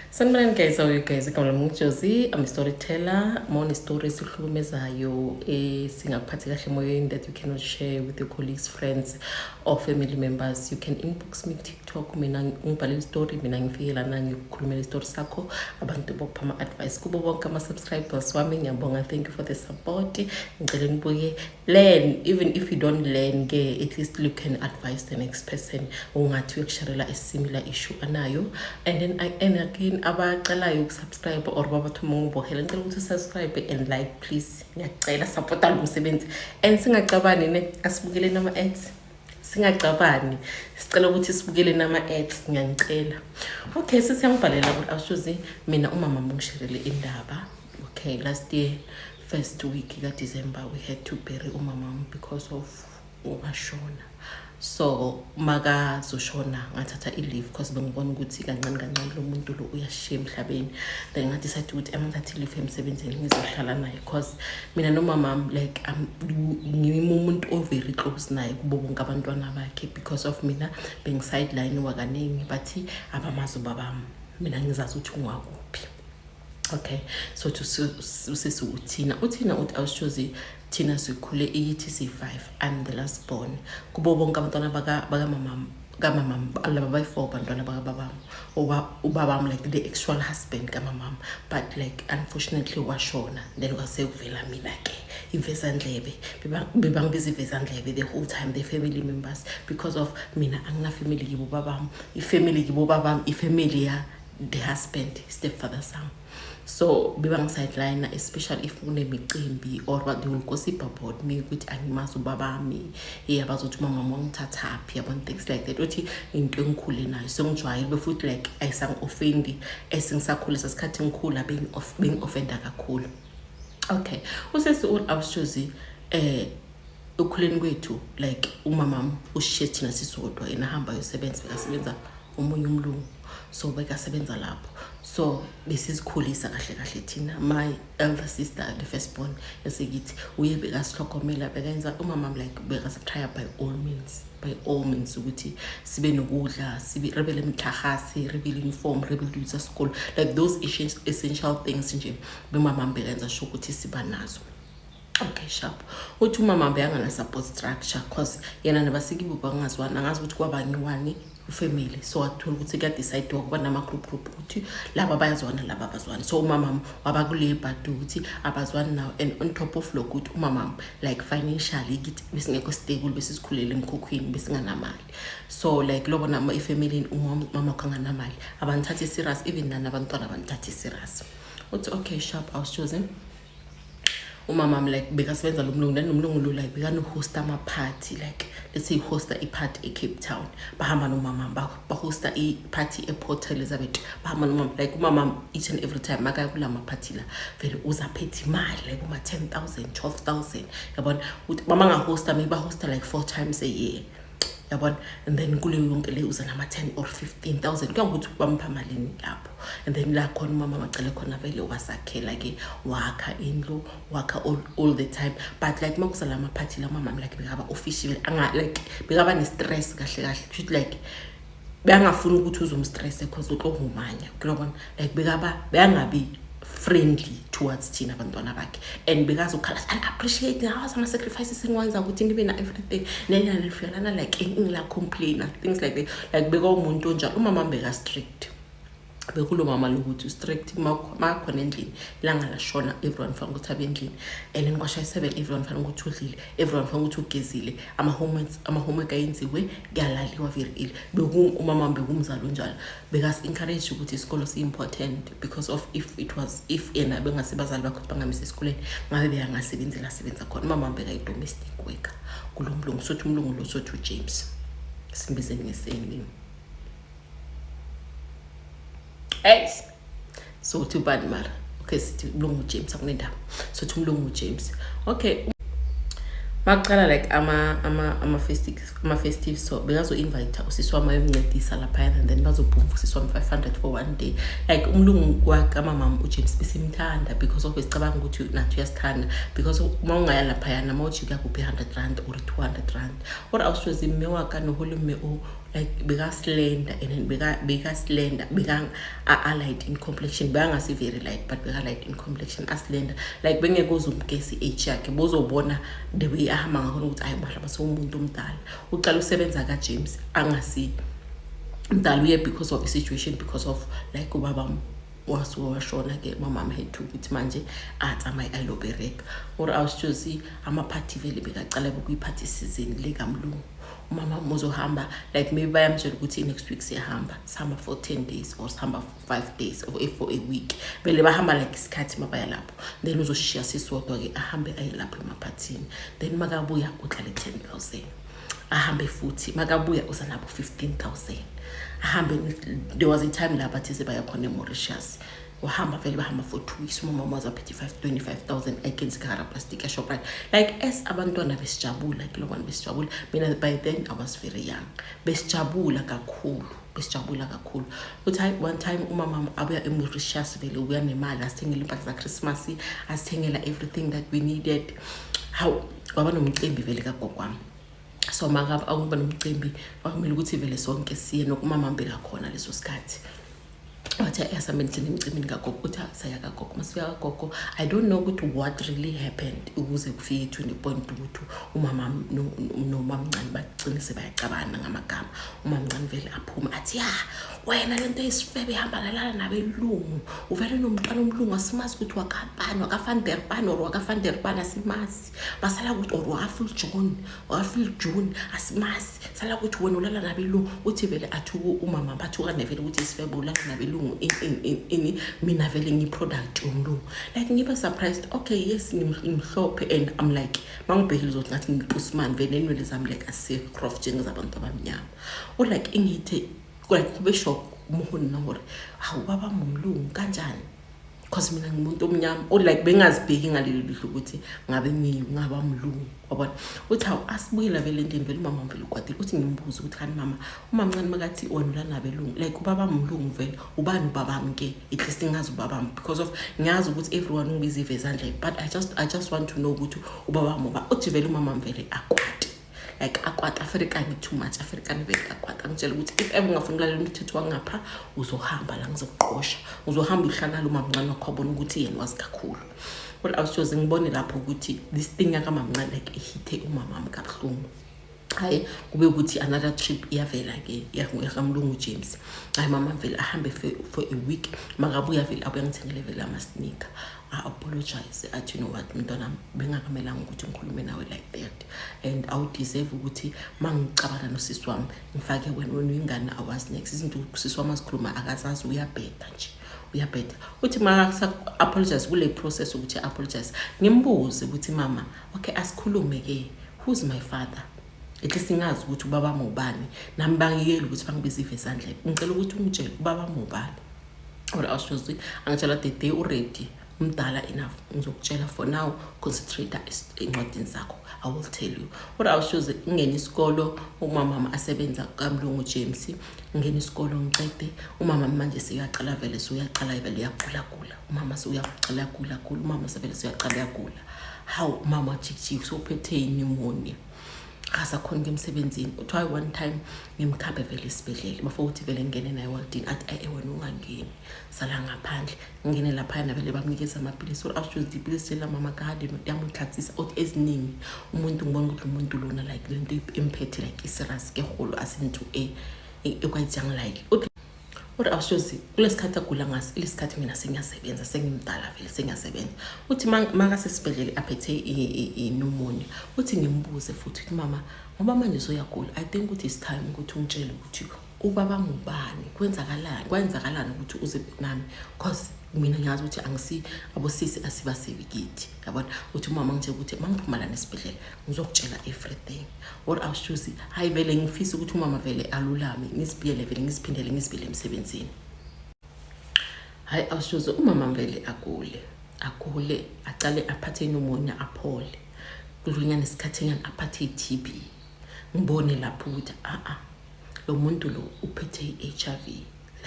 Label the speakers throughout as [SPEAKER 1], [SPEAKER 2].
[SPEAKER 1] Sanibonani guys, how are you guys? Igama lami nguJosie, I'm a storyteller. Uma une-story esihlukumezayo esingakuphathi kahle emoyeni that you cannot share with your colleagues, friends or family members, you can inbox me TikTok. Mina ngibhalele story, mina ngifike lana ngikukhulumela isitori sakho, abantu bokupha ama-advice. Kubo bonke ama-subscribers wami ngiyabonga, thank you for the support. Ngicela nibuye learn, even if you don't learn ke, at least you can advise the next person ungathi uyokusharela a similar issue anayo. And then and again, abacelayo ukusubscribe or babathoma ngibokela, ngicela ukuthi usubscribe and like, please. Ngiyacela, supporta lo msebenzi and singacabani ne, asibukeleni ama-ads, singacabani, sicela ukuthi sibukele nama-ads, ngiyanicela. Okay, sesiyangibhalela ukuthi awushuzi mina umama mungisherele indaba. Okay, last year first week kaDecember we had to bury umama because of washona. So makazoshona ngathatha i-leave because bengibona ukuthi kancane kancane lo muntu lo uyashiya emhlabeni. Then ngadecide ukuthi angithathe i-leave emsebenzini ngizohlala naye because mina nomamam like ngimumuntu o-very close naye kubo bonke abantwana bakhe because of mina bengi-sideline wakaningi, bathi abamazi ubabami, mina ngizazi ukuthi ungwakuphi. Okay, so to usisi uthina, uthina uthi awushozi thina sikhule iyithi siyi-five, I'm the last born kubo bonke abantwana bakamama kamamam laba bayi-four, bantwana bakababam, ubabam, like the actual husband kamamam, but like unfortunately washona. Then kwasekuvela mina-ke ivezandlebe, bebangibiza ivezandlebe the whole time, the family members, because of mina anginafamily kibo babam, ifamily kibo babam, ifamily ya the husband, stepfather sami. So bebangi-sideline, especially if kunemicimbi or they will gossip about me ukuthi angimazi ubabami, yeah, bazothi umama wangithathaphi, yabona, things like that. Uthi into engikhule nayo sengijwayele futhi like ayisangi-offendi esengisakhulisa sikhathi ngikhula bengi-offenda kakhulu. Okay, usesi awushozi ekukhuleni kwethu like umamam ushiye thina sisodwa, yena ahamba ayosebenza, bekasebenza omunye umlungu, so bekasebenza lapho, so besizikhulisa kahle kahle thina. My elder sister, the first born esikithi, uye bekasihlogomela, bekayenza umamam like bekasitrya by all means, by all means ukuthi sibe nokudla, sibe re be le metlhagase, re be le uniform, re be le dilo tsa sekolo, like those essential things nje bemamam bekayenza sure ukuthi siba nazo. Okay, sharp. Uthi umama bekangana-support structure cause yena nabasikibo bangazwani, angazi ukuthi kwabangiwani ufamily, so wathola ukuthi kuyadecide kuba nama-group group ukuthi laba bayazwana, laba abazwani. So umamam waba kule bhadi ukuthi abazwani nawo. And on top of lokho ukuthi umamam like financially kithi besingekho stable, besisikhulele emkhukhwini, besinganamali. So like lobona ifamily umama wakho anganamali, abanithathi serious, even nani abantwana abanithathi serious. Uthi okay, sharp, awushozi umama like bekasebenza lo mlungu, then nomlungu lo like bekanohosta ama-party, like let's say hosta i-party e-Cape Town, bahamba nomama, bahosta i-party e-Port Elizabeth, bahamba nomama. Like umama each and every time makaya kula ma-party la vele uzaphethe imali like uma-10 000, 12 000, yabona. Uthi mama ngahosta, maybe bahosta like four times a year, yabona, and then kuleyo yonke le uza nama-10 or 15 000, kuya ngokuthi bampha malini lapho. And then la khona umama macele khona vele wasakhela-ke, wakha indlu, wakha all the time. But like uma kuzala amaphathi la, umama like bekaba official anga like bekaba ne-stress kahle kahle, kushuthi like bengafuni ukuthi uzomstresse cause utlongumanya kulobona, like bekaba beyangabi friendly towards thina abantwana bakhe and bekazokhala and-appreciate awazi ama-sacrifices engiwenza ukuthi ngibe na-everything nenanifikalana like ngila complainer, things like that. Like bekawumuntu onjalo umama, beka-strict, bekulo mama lokuthi strict makhona endlini, ilanga lashona, everyone fanele ukuthi abe endlini, and then kwashaya 7, everyone fanele ukuthi udlile, everyone fanele ukuthi ugezile, ama-homework ayenziwe, kuyalaliwa very early. Umama bekumzali onjalo, bekas-encourage ukuthi isikolo si-important because of if it was if yena bengasebazali bakho ukuthi bangamisa esikoleni, ngabe beyangasebenzi la sebenza khona. Umama bekayi-domestic worker kulo mlungu, sothi umlungu lo, sothi uJames, simbizeni nge-surname. Hey, so uthi ubani mara? Okay, sithi umlungu James, akunendaba, sothi umlungu James. Okay, makuqala like ama festive, so bekazo-invite usisi wami ayomncedisa laphayana, and then bazobhumva usisi wami 500 for one day. Like umlungu wakamamam uJames besimthanda because of besicabanga ukuthi nathi uyasithanda, because uma ungaya laphayana uma ujika kuphi R100 or R200 or awushozi mme wa ka nohole mme o. Like beka-slender and then beka-slender, beka a-light in complexion, bekangasi very light, but beka-light in complexion, a-slender. Like bengeke uze umgesi age yakhe, bozobona the way ahamba ngakhona ukuthi ayi, mahlaba sewumuntu omdala. Ucala usebenza kaJames angasi mdala, uye because of i-situation, because of like ubaba wasuke washona-ke, umama had to ukuthi manje atsamaye ayilobereka. Or awusitshozi amaphathi vele bekacala bekuyi-party season le kamlungu. Umama uzohamba, like maybe bayamtshela ukuthi next week siyahamba, sihamba for 10 days or sihamba for 5 days or for a week. Vele bahamba like isikhathi mabaya lapho, then uzoshiya sisodwa-ke, ahambe aye lapho emaphathini. Then makabuya udlale 10 000, ahambe futhi, makabuya uza nabo 15 000, ahambe. There was a time la bathi sebaya khona eMauritius, wahamba vele, bahamba for 2 weeks. Umama waze aphethe 5 25 000 ayikenzi ka plastic eShoprite. Like as abantwana besijabula ke lo bantu, besijabula. Mina by then I was very young, besijabula kakhulu, besijabula kakhulu. Uthi hayi, one time umama abuya eMauritius vele ubuya nemali, asithengela impahla zaChristmas, asithengela everything that we needed. Hawu, kwaba nomcimbi vele kagogo wami. So makabe akuba nomcimbi, kwakumele ukuthi vele sonke siye, nokumama bekakhona leso sikhathi. Wathi asambe thina emcimbini kagogo. Uthi saya kagogo. Masifika kagogo, I don't know ukuthi what really happened ukuze kufike to the point ukuthi umama nomamncane bagcine sebayacabana ngamagama. Umamncane vele aphume athi, "Ya wena, lento eyisifebe ihamba lalala nabelungu, uvele nomntwana omlungu, asimazi ukuthi wakabani, wakaVan der Pan or wakaVan der Pan, asimazi, basala ukuthi or wakaFil John, wakaFil June, asimazi, sala ukuthi wena ulala nabelungu." Uthi vele athuke umama, bathukane vele ukuthi isifebe, ulala nabelungu, ini, mina vele ngiyi-product yomlungu. Like ngiba surprised. Okay, yes, ngimhlophe and I'm like, mangibhekile uzothi ngathi ngipusman vele, nenwele zami like asigrof njengezabantu abamnyama. Like ingithe like kube shock umuhoni gore, hawu, baba ngumlungu kanjani? Because mina ngimuntu omnyama or like bengazibheki ngalelo lihlo ukuthi ngabe ngingaba mlungu, wabona. Uthi hawu, asibuyela vele endlini, vele umama vele ukwatile. Uthi ngimbuze ukuthi, "Kanti mama, umamncane makathi wena ulana nabelungu, like ubaba mlungu vele, ubani ubabami ke? At least ngazi ubabami, because of ngiyazi ukuthi everyone ungibiza ivezandlebe, but I just want to know ukuthi ubabami uba." Uthi vele umama vele akwate, like akwata, Afrikani too much, Afrikani vele akwata, angitshela ukuthi if ever ungafuni ukulalela umthetho wangapha, uzohamba la, ngizokuqosha, uzohamba uhlala lo mamncane wakho, abona ukuthi yena wazi kakhulu. Well, awushoze ngibone lapho ukuthi this thing yakamamncane like ihithe umamami kabuhlungu. Hayi, kube ukuthi another trip iyavela-ke yakamlungu James. Hayi, mama vele ahambe for a week, makabuya vele abuya ngithengele vele ama-sneaker, a-apologize, athi, "You know what, mntwana, bengakamelanga ukuthi ngikhulume nawe like that and awu-deserve ukuthi ma ngicabana nosisi wami ngifake wena. Wena uyingane, awazi next izinto usisi wami azikhuluma, akazazi, uyabheda nje, uyabheda." Uthi maka-apologize kule process ukuthi apologize, ngimbuze ukuthi, "Mama, okay, asikhulume-ke, who's my father? At least ngazi ukuthi ubaba ubani. Nami bangiyela ukuthi bangibiza ivezandlebe, ngicela ukuthi ungitshele ubaba ubani." Or awushozi angitshela, "The day u-ready, umdala enough, ngizokutshela. For now concentrate encwadini zakho, I will tell you." Or awushozi ngingena isikolo, umama asebenza kamlungu James, ngingena isikolo ngicede. Umama manje seyaqala vele, seyaqala vele uyagula gula umama, seyaqala gula gula umama, sevele seyaqala uyagula. Hawu, umama jikijiki sophethe pneumonia, akasakhoni ke emsebenzini. Uthi hayi, one time ngimkhaphe vele esibhedlela bafo, uthi vele ngingene naye ewardini, athi, "Ayi wena ungangeni, sala ngaphandle." Ngingene laphayana vele bamnikeza amapilisi. Or awushozi ipilisi lela mama kade yamuthathisa. Uthi eziningi umuntu ngibona ukuthi lo muntu lona like lento emphethe like i-serious ke golo asinto e ekwayitsang. Like uthi uri awushozi kulesikhathi agula ngaso ilesikhathi mina sengiyasebenza, sengimdala vele, sengiyasebenza. Uthi makasesibhedlela aphethe i-pneumonia, uthi ngimbuze futhi ukuthi, "Mama, ngoba manje soyagula, I think ukuthi it's time ukuthi ungitshele ukuthi ubaba ngubani, kwenzakalani, kwenzakalani ukuthi uze nami, cause mina ngiyazi ukuthi angisi abosisi asibasebi kithi, yabona." Uthi umama ngitshela ukuthi mangiphuma lana esibhedlela ngizokutshela everything. Or awushuzi hayi, vele ngifisa ukuthi umama vele alulame, ngizibiyele vele, ngiziphindele, ngizibiyele emsebenzini. Hayi, awushuzi umama vele agule agule, acale aphathe pneumonia, aphole, kudlunyana isikhathi aphathe i-TB. Ngibone lapho ukuthi a-a, lo muntu lo uphethe i-HIV,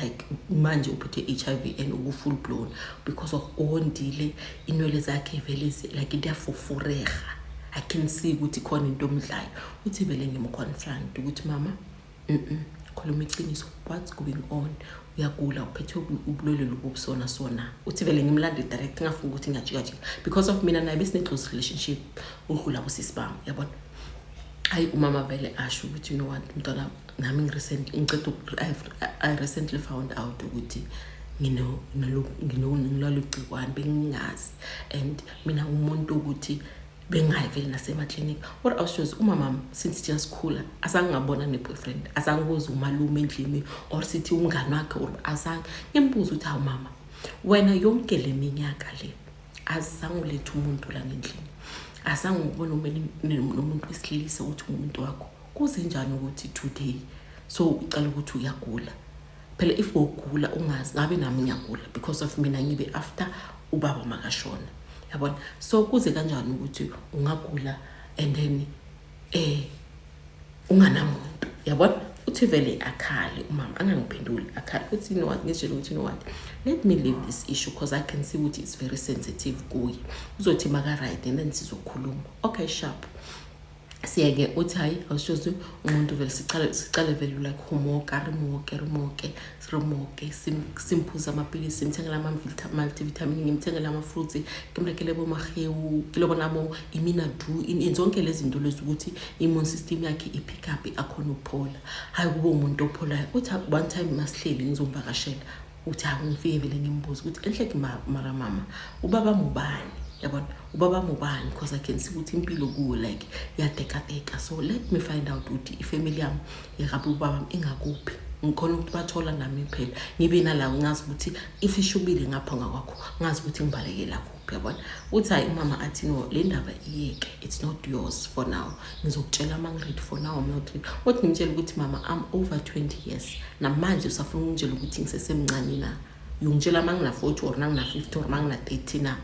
[SPEAKER 1] like manje uphethe i-HIV and uku-full blown, because of owondile, inwele zakhe vele like liyafufureka. I can see ukuthi khona into omdlayo. Uthi vele ngim-confront ukuthi, "Mama, Khuluma iqiniso, what's going on? Uyagula, uphethwe ubulwele lobu obusona sona? Uthi vele ngimlande direct, ngafuni ukuthi ngiyajikajika because of mina naye besine-close relationship udlula kusisi bami, yabona. Hayi, umama vele asho ukuthi, "You know what, mntwana, nami ngi-recently ngiceda I recently found out ukuthi nginalolu gciwane, bengingazi and mina umuntu ukuthi bengayi vele nasemaklinikhi." Or awushozi umama, since thina sikhula azange ngabona ne-boyfriend, azange kuze umalume endlini or sithi umngani wakhe or azange ngimbuze ukuthi, "Hawu mama, wena yonke le minyaka le azange ulethe umuntu la ngendlini, azange ubone nomuntu wesilisa ukuthi umuntu wakho, kuze njani ukuthi today so ucala ukuthi uyagula? Phela if ugula ungazi, ngabe nami ngiyagula because of mina ngibe after ubaba makashona, yabona. So kuze kanjani ukuthi ungagula and then unganamuntu, yabona?" Uthi vele akhale umama, angangiphenduli, akhale. Uthi, "You know what?" Ngitshele ukuthi, "You know what, let me leave this issue because I can see ukuthi it's very sensitive kuye. Uzothi maka-right and then sizokhuluma." Okay, sharp, siyeke. Uthi hayi, awushozi umuntu vele sicale vele like homoka, rimoke rimoke rimoke, simphuza amapilisi, simthengela ama-multivitamin, ngimthengela ama-fruits, ngimrekele bomahewu kilobona bo iminadu, zonke lezi zinto lezi ukuthi i-immune system yakhe i-pick up, akhona ukuphola. Hayi, kube umuntu opholayo. Uthi one time masihleli ngizomvakashela, uthi akungifike vele ngimbuze ukuthi, "Enhleke mara mama, ubaba mubani, yabona, ubaba mubani? Because I can see ukuthi impilo kuwo like iyatekateka, so let me find out ukuthi ifamily yami yakabe ubaba ingakuphi, ngikhona ukuthi bathola nami phela ngibe nala, ngazi ukuthi if ishubile ngapha ngakwakho, ngazi ukuthi ngibalekela kuphi, yabona." Uthi hayi, umama athi, "No, le ndaba iyeke, it's not yours for now. Ngizokutshela uma ngi-ready. For now I'm not ready." Uthi ngimtshela ukuthi, "Mama, I'm over 20 years, namanje usafuna ukungitshela ukuthi ngisesemncane na? Uyongitshela uma ngina-40 or nangina-50 or uma ngina-30 na?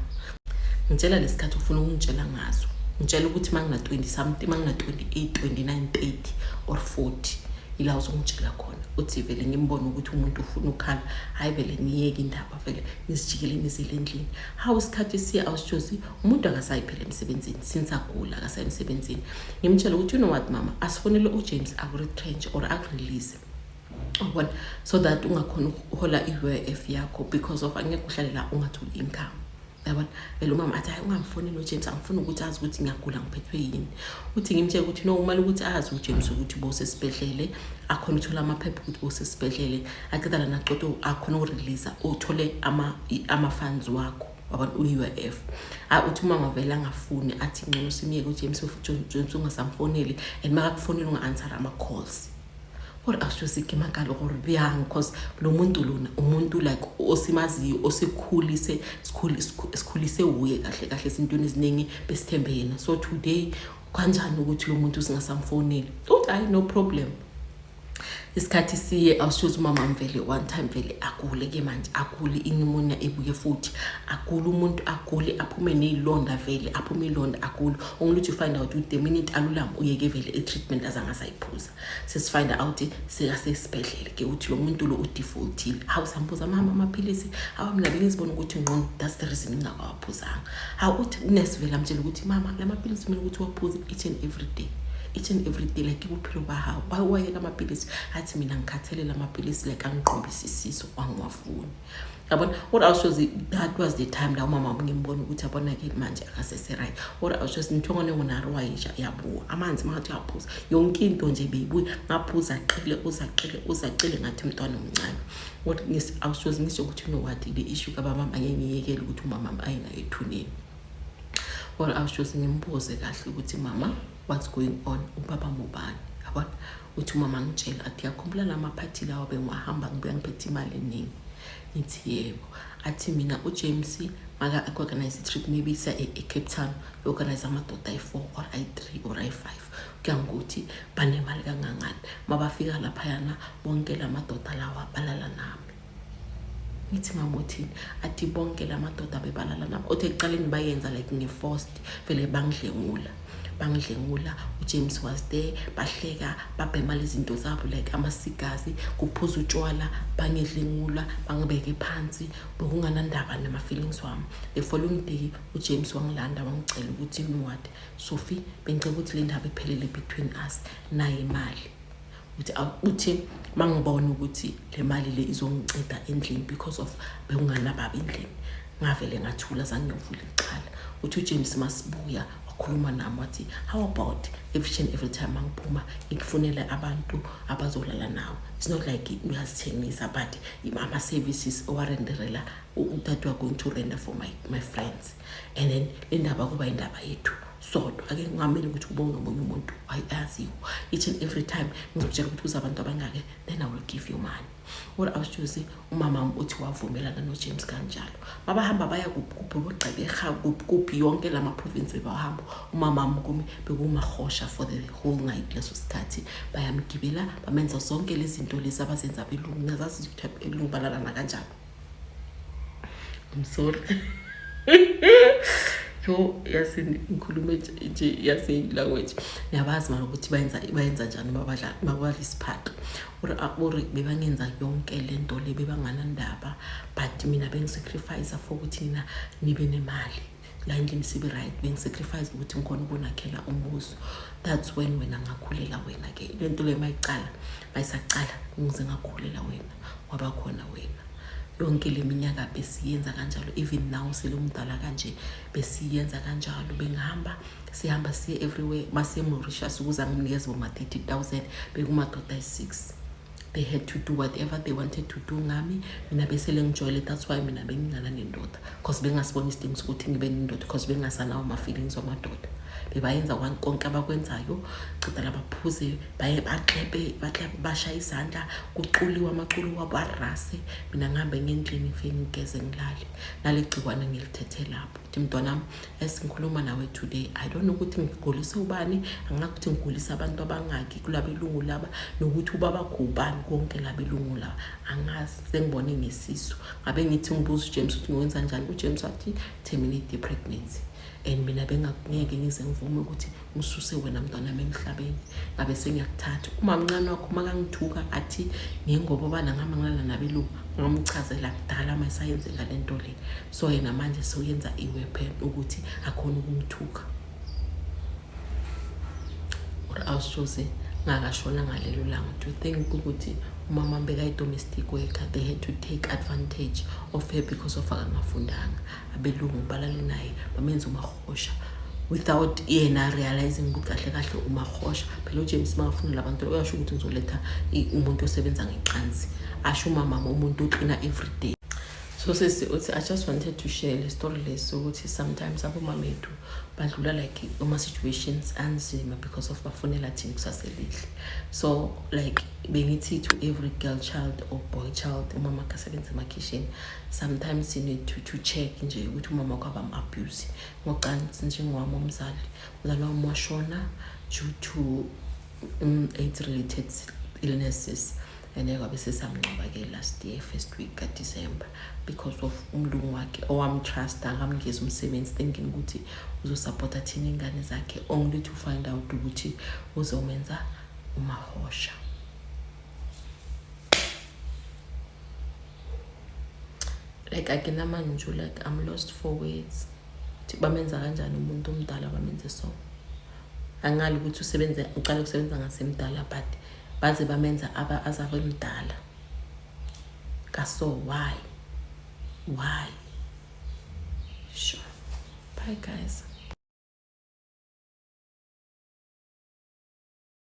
[SPEAKER 1] Ngitshela lesikhathi ufuna ukungitshela ngazo. Ngitshela ukuthi uma ngina-20 something, uma ngina-28, 29, 30 or 40, ila uzongitshela khona." Uthi vele ngimbone ukuthi umuntu ufuna ukukhala. Hhayi, vele ngiyeke indaba, vele ngizijikele, ngizele endlini. Hawu, isikhathi siye, awusitshozi umuntu akasayi phela emsebenzini since agula, akasayi emsebenzini. Ngimtshela ukuthi, "You know what, mama, asifonele uJames akuretrench or akurelease, ubona, so that ungakhona ukuhola i-UIF yakho because of angeke uhlale la ungatholi income, yabona." Vele umama athi, "Hayi, ungamfoneli uJames, angifuni ukuthi azi ukuthi ngiyagula, ngiphethwe yini." Uthi ngimtshele ukuthi, "No, kumele ukuthi azi uJames ukuthi bosesibhedlele, akhona uthola amaphepha ukuthi bosesibhedlele, aceda lana acoto akhona ukureleasa, uthole ama-funds wakho, wabona, u-UIF." Hayi, uthi umama vele angafuni, athi ngcono simyeke uJames, James ungasamfoneli and makakufonela unga-answer ama-calls. Gore awusho ke makalo gore bjang, cause lo muntu lona umuntu like osimaziyo, osikhulise, sikhulise wuye kahle kahle esintweni eziningi, besithembe yena. So today kanjani ukuthi lo muntu singasamfoneli? Uthi hayi, no problem. Isikhathi siye, awushozi umama mvele one time vele agule ke manje, agule, i-pneumonia ebuye futhi, agule umuntu, agule, aphume ney'londa, vele aphume ilonda, agule, only to find out ukuthi the minute alulama uyeke vele i-treatment azangasayiphuza. Sesifind out sekasesibhedlele ke uthi lo muntu lo udefaultile. Hawu, sambuza, "Mama, amaphilisi?" "Hawu, mina bengizibona ukuthi ngqono, that's the reason ngingakawaphuzanga." Hawu, uthi unesi vele amtshela ukuthi, "Mama, la maphilisi kumele ukuthi uwaphuze each and every day, each and every day, like ubuphilo bahawo. Wayeka amaphilisi?" Athi, "Mina ngikhathalele amaphilisi, like angiqombisa isiso, angiwafuni, yabona." Kodwa awushozi that was the time la umama ngimbona ukuthi, yabona-ke manje akasese-right. Kodwa awushozi nithongone wona wayisha yabuwa amanzi, mangathi uyaphuza yonke into nje beyibuya, ngaphuza qile, uzacile uzacile, ngathi umntwana omncane. Kodwa awushozi ngisho ukuthi, you know what, le issue kababa angeke ngiyekele ukuthi umama aye nayo ethuneni. Kodwa awushozi ngimbuze kahle ukuthi, "Mama, what's going on? Ubaba mubani, yabona?" Uthi umama ngitshela, athi, "Yakhumbula la maphathi lawa bengiwahamba, ngibuya ngiphethe imali eningi?" Ngithi, "Yebo." Athi, "Mina uJames maka organize i-trip, maybe isa e-Cape Town, organize amadoda ayi-4 or ayi-3 or ayi-5, kuya ngokuthi banemali kangangani. Mabafika laphayana, bonke la madoda lawa balala nami." Ngithi, "Mama, uthini?" Athi, "Bonke la madoda bebalala nami." Uthi ekuqaleni bayenza like nge-forced, vele bangidlengula, bangidlengula. UJames was there, bahleka, babhema lezi zinto zabo like amasigazi, kuphuza utshwala, bangidlengula, bangibeke phansi, bekunganandaba nama-feelings wami. The following day uJames wangilanda, wangicela ukuthi, 'You know what, Sophie, bengicela ukuthi le ndaba iphelele between us, naye imali.' Uthi uthi mangibona ukuthi le mali le izongiceda endlini because of bekunganababa endlini, ngavele ngathula, zange ngiyovula icala. Uthi uJames masibuya wakhuluma nami, wathi, "How about every and every time mangiphuma ngikufunele abantu abazolala nawo?" It's not like uyazithengisa, but ama-services owarenderela that you are going to render for my friends, and then le ndaba kuba indaba yethu sodwa. Ake ngingamele ukuthi kube nomunye umuntu aziwo. Each and every time ngizokutshela ukuthi kuze abantu abangake, then I will give you money. Kodwa awusitshozi, umama wami uthi wavumelana noJames kanjalo. Babahamba baya kuphi kuphi, boGqeberha, kuphi kuphi, yonke la ma-province bebahamba. Umama wami kumi bekumahosha for the whole night. Leso sikhathi bayamgibela, bamenza zonke lezi zinto lezi abazenza abelungu. Nazazi ukuthi abelungu balalana kanjani. I'm sorry, yo, yazi ngikhulume nje, yazi language niyabazi mara ukuthi bayenza njani mabadla mabadla isiphatho. Uri bebangenza yonke le nto le, bebanganandaba, but mina bengisacrifice for ukuthi nina nibe nemali la endlini, sibe right. Bengisacrifice ukuthi ngikhona ukunakhela umbuso. That's when wena ngakhulela wena-ke. Le nto le mayicala, mayisacala, ngize ngakhulela wena, waba khona wena. Yonke le minyaka besiyenza kanjalo. Even now sele umdala kanje, besiyenza kanjalo. Bengihamba, sihamba siye everywhere. Masiye Mauritius ukuze angimnikeze boma-30 000, bekumadoda ayi-6. They had to do whatever they wanted to do ngami. Mina besele ngijwayele. That's why mina bengingana nendoda, because bengasibona isidingo sokuthi ngibe nendoda, because bengasanawo ama-feelings wamadoda. Bebayenza konke abakwenzayo, ceda la baphuze, baye baxebe, baxebe, bashaye izandla, kuculiwe amaculo wabo arase. Mina ngihambe ngendlini, ngifike ngigeze, ngilale. Nale gciwane ngilithethe lapho. Uthi, "Mntwanami, esingikhuluma nawe today, I don't know ukuthi ngigulise ubani, angakuthi ngigulise abantu abangaki kulabelungu laba, nokuthi ubabakho ubani konke labelungu laba, angazi. Sengibone ngesisu." Ngabe ngithi ngibuza uJames ukuthi ngiwenza njani, uJames wathi terminate the pregnancy, and mina bengangeke ngize ngivume ukuthi ngisuse wena mntwanami emhlabeni. Ngabe sengiyakuthatha. Umamncane wakho makangithuka athi ngengoba bana ngihamba ngilala nabelungu, ngamchazela kudala mayisayenzeka le nto le. So yena manje sewuyenza i-weapon ukuthi akhona ukumthuka. Or awushoze ngakashona ngalelo langa. To think ukuthi umama bekayi-domestic worker, they had to take advantage of her because of akangafundanga. Abelungu balale naye, bamenza umahosha without yena realizing ukuthi kahle kahle umahosha. Phela uJames makafuna labantu uyasho ukuthi ngizoletha umuntu osebenza ngecansi, asho umamama umuntu oklina every day. So sisi uthi, I just wanted to share le story lesi ukuthi sometimes abomamethu badlula like ama-situations anzima because of bafunela thina kusasa elihle. So like bengithi to every girl child or boy child, umama akhe asebenza emakhishini, sometimes you need to check nje ukuthi umama wakho abam-abuse ngocansi. Njengowami umzali, umzali wami washona due to AIDS related illnesses, and kwabe sesamngcwaba-ke last year, first week kaDecember, because of umlungu wakhe owamtrusta, akamnikeza umsebenzi thinking ukuthi uzosupporta thina ingane zakhe, only to find out ukuthi uzomenza umahosha. Like akinamanje, like I'm lost for words. Ukuthi bamenza kanjani umuntu omdala, bamenze so. Angali ukuthi usebenze, uqala ukusebenza ngasemdala, but baze bamenza aba azabe mdala kaso. Why? Sure, bye guys.